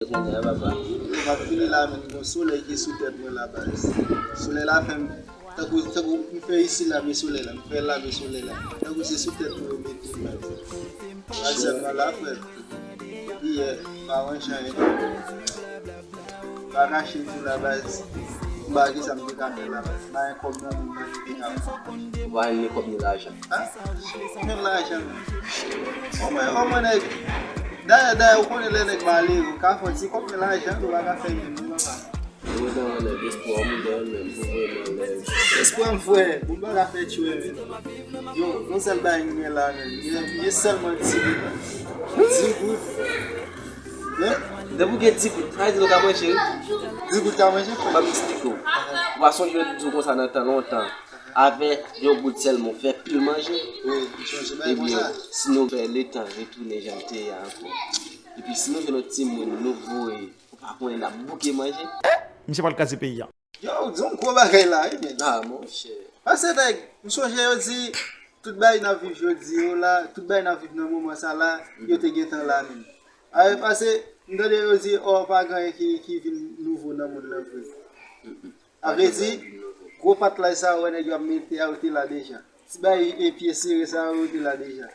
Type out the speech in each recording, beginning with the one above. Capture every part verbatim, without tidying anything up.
Kounye a, papa. Yo, m ap fini la, men gon solèy ki sou tèt mwen la, baz. Solèy la fè m, tankou, tankou m fè isi la, men solèy la, m fè la, men solèy la. Tankou se sou tèt mwen yo mete m, baz. Aktyèlman la, frè, yè, pa ranj anyen. Pa kache tou la, baz. M pa wè kisa m te ka fè la, baz. M pa gen kòb nan men m, mwen te ka fè. Ou pa gen ni kòb ni lajan. Ah, ni lajan. Omwen, omwen nèg. Dayè, dayè, ou konnen lè nèg malere, ou ka fè yon ti kòb, men lajan, ou pa ka fè menm, non, papa. Ou nan anlè, espwa m nan menm, ou vrèman lèd. Espwa m, frè, ou pa ka fè tchwe, men. Yo, yon sèl bagay m gen la, men. Gen, gen sèlman di goud. Di goud. Men, depi w gen di goud, sa vle di nou ka manje, wi. Di goud ka manje, frè. Ban m eksplike w. Ou pa sonje yo te di w konsa nan tan lontan. Avèk yon goud sèlman, w fè pil manje. Wi, m sonje bagay konsa. Ebyen, si nou fè letan retounen jan l te ye a ankò. Epi si nou jwenn yon timoun, nou voye, ou pa konnen n ap bouke manje. Misye pral kraze peyi a. Yo, ou di yon gwo bagay la, wi, men. Ah, monchè. Pase nèg, m sonje yo di, tout bagay n ap viv jodi yo la, tout bagay n ap viv nan moman sa la, yo te gentan la menm. Avè pase, m tande yo di, o, pa gen anyen ki, ki vin nouvo nan mond lan vre. A vle di, gwo patlay sa yo wè nèg yo ap mete a, yo te la deja. Ti bagay e pye sere sa yo, yo te la deja.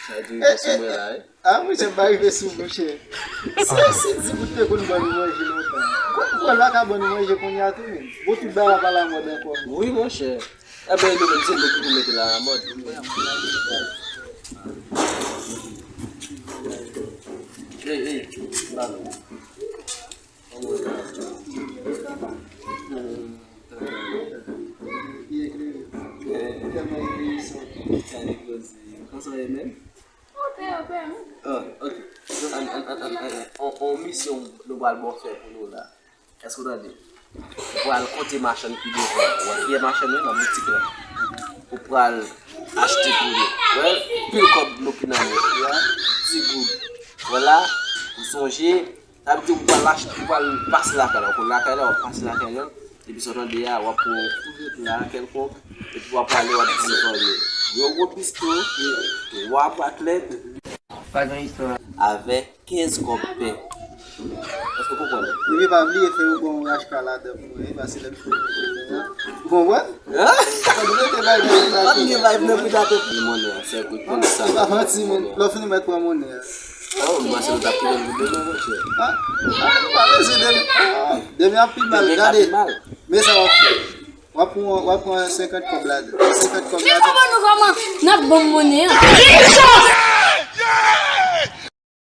Sa di rive sou mwen la, wi. Ah, monchè, m pa rive sou, monchè. Se, se di goud te konn ban nou manje lontan. Kòm pral pa ka ban nou manje kounye a tou, menm. Bon, tout bagay la pa lamòd ankò. Wi, monchè. Enben, nou menm, se nou ki pou mete la lamòd. Ey, ey, ba nou. Kòman w ye menm? Ah, ok. An, an, an, an, an, an, on, on misyon nou pral bon fè pou nou la. Èske w tande? Ou pral konte machann ki devan. Ou wè kiyès machann yo nan boutik la. Ou pral achte pou yo. Wè, pil kòb nou ki nan men. Di goud. Wè la, ou sonje, sa vle di ou pral achte, ou pral pase lakay la. Ou konn lakay la, w ap pase lakay la. Epi sa w tande a, w ap pran yon kouvèt la, kèlkonk. Epi w ap pale, w ap di zanmi. Yon gwo pisto, twa patlèt. Pa gen istwa. Avèk kenz kòb pen. Èske w konprann? Epi pa bliye fè yon bon rachka ladan pou mwen, paske lè m fin mete pen an. Ou konprann? Hein? Fòk mete bagay nan pen. Pa bliye bay nan pi ladan. Li monnen an, se kout pen sa. Se pa manti, men. Lè w fini mèt pran monnen an. Oh, m panse nou t ap kite l pou demen, monchè. Ah, ah, nou pa bezwen demen. Ah, demen ap pi mal. Demen ka pi mal. Men sa w ap fè. W ap pran, w ap pran senkant kòb ladan. Senkant kòb ladan. Men kòman nou kòman? N ap ban m monnen an.